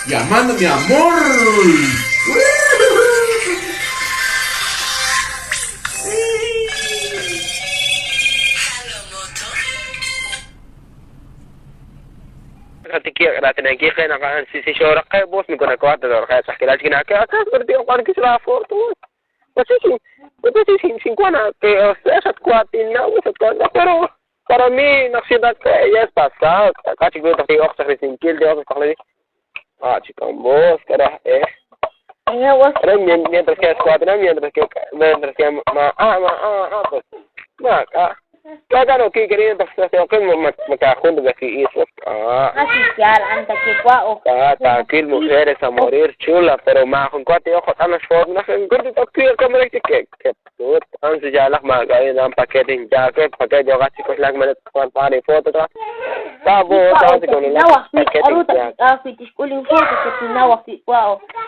Llamando mi amor. Para mí, ya es pasado. Ah, vos, carajo, Mientras que escuadra, mientras que, ma, ah, ma, ah, ah, pues, ma, ah. Claro, que querían que me cajo de aquí eso. Ah. Ah, tranquilo, mujeres a morir chula, pero ma con cuatro ojos a las formas, en corto que como que que puta, ya las ma que dan paquete ya que paquete yo chicos las me para foto ta bo ta con la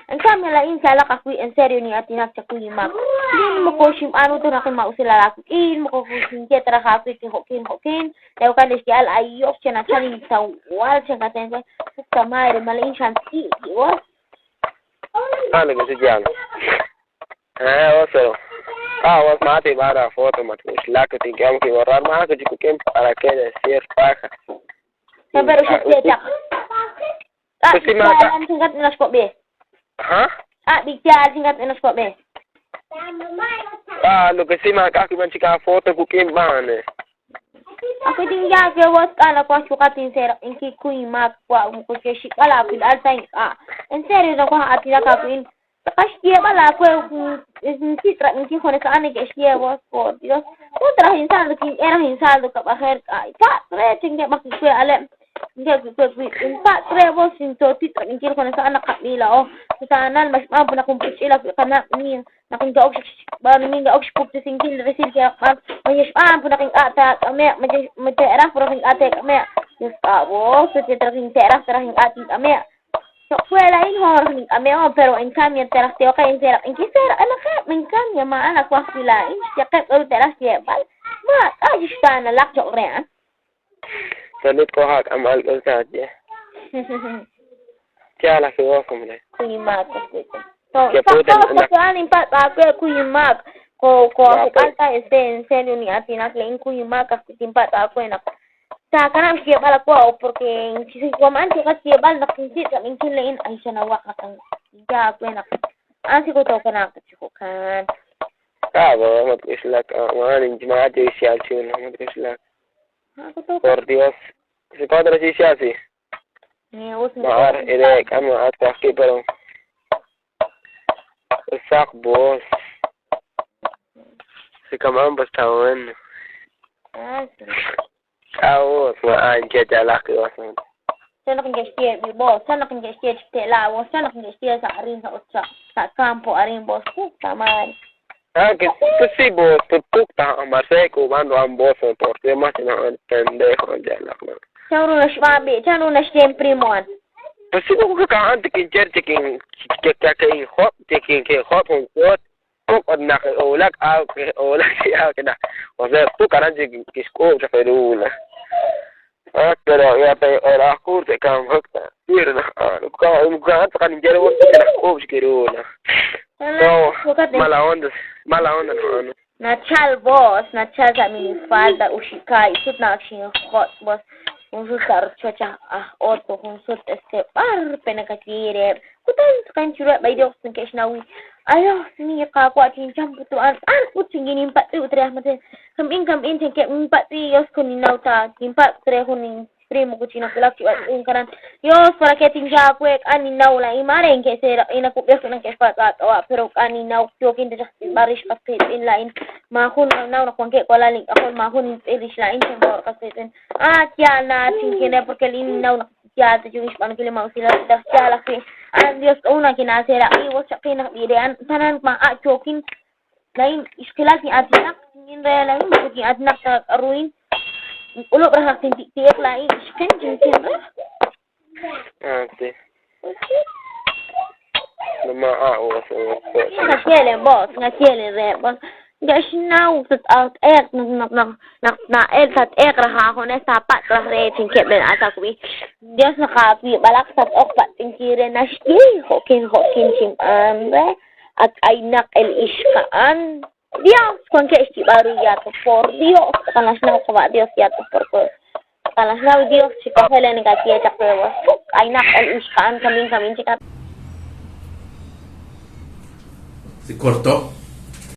En cambio la insa la kakuy en serio ni atinak chakuy mak. Din mo ko shim ano to nakin mausila la in mo ko sin que trabaja que hokin hokin. Teo kan des al ayok chena chani ta wal chen katen ko puta madre mala in shan ti igual. Ah, lo que se llama. Ah, oso. Ah, vos mate para foto, mate. La que te que borrar más que chico que para qué decir paja. Pero si te Ah, Pues sí, mata. ¿Ah? ¿Ah? Ah, lo que sí me acá que me chica foto con quién van. Ako din ya que vos kana kwa shukatin sera en ki kui ma kwa mo ko ke shikala pil alta ah en serio no kwa atira ka kuin Kashi bala ko si tra ki khone ka ane ke shi vos por Dios otra insando ki era insando ka bajer ka pa tre chinge ma ki ale nge ku ku in pa tre vos sin to ti tra ki khone sa ana kabila o sa nan mas ma na kung puchila kana ni na kung gaok ba ni gaok pup sin kin resil ke ma ma yesh pa pu na king ata ame ma ma te era pu king ate ame yes pa vos te tra king te era tra king ate ame So, fuera in hor ame o pero en cambio teras te okay en sera en que sera ana ka en cambio ma ana kwa fila in ya ka o teras te bal ma ka jista na lak jo re Salud ko hak amal ko sa je. Ya la que vos como le. Kui ma ko so Que puta, so so an impa pa ko kui ma ko ko alta este en serio ni atina le in kui ma ka timpa ta ko na ta kana siya bala ko porque si ko man ka siya bal na kinsi ka min kin lein ay siya na wak na ya ko na an si ko to kana ka ko kan Ah, bo ma es la ma ni ma te si al chulo, ma es la. Por Dios. Se cuadra si se hace. Ni us Ma ar ere kama at aquí pero sak boss. Se kama basta bueno. Ah, sí. Ah, vos, ma an che ya la que vas. Sana kung gestiye bi bo, sana kung gestiye te la bo, sana kung gestiye sa arin sa otsa, sa campo arin bo, puta madre. Ah, que pues sí, vos, tu puta, amarse cubano, ambos, por Dios, más no, pendejo, ya la no. Chano na shmabi, chano na shem primon. Pues sí, como que antes que cherche que que que hot, que que que hot con hot, o na o la a o la que na. O sea, tú caranche que escucha peruna. Ah, pero ya te ora curte kan hokta. Irna, ah, no ka kan jere vos que na o kiruna. No, mala onda, mala onda no. no. Na chal boss, na chal sa minifalda ushikai, sut na shin hot boss. Un sut archocha ah otto, un sut este par penakatire. Kutan kan chura bay dios ng kesh nawi. Ayo, ni ka kwa chin champu tu an an put singin impat tu tre mate. Kam in chen ke impat ti yos kun nauta, impat tre hunin primo kuchina kulak chi un karan. Dios para que tinja kwek ani naula imare en que sera ina kupya kunan ke pa ta wa pero ani nau jokin de barish pasket in lain ma hun nau na kwan ke kola link akon ma hun irish lain chen bor pasket in ah kya na chinkene porque lin nau na kya te juish pan kile mau sila da kya la ke an Dios una kinasera i wo chakina bire an tanan ma a jokin lain iskilal ni atinak in re lain ma ki atinak ta ruin ulo ra tin ti ti lain iskin jinkin re Ah, sí. No ma ah, o Nga kielen boss, nga kielen re boss. Ke'xnaw tat'eeq naq naq naq na'el tat'eeq raj aajunes taapatz' raj re chinkeb' len atakwi. Dios naq aawib'alaq tat-oq patz'inkil re naxye jo'kin jo'kin chinb'aan re ak k'aynaq el ixqa'an. Dios wankeb' xyib'al ru yato por Dios tz'aqal naxnaw qawa' Dios yato por tz'aqal naxnaw Dios chi kojel len nakaye chaq re k'aynaq el ixqa'an kamin kamin chik. Se cortó.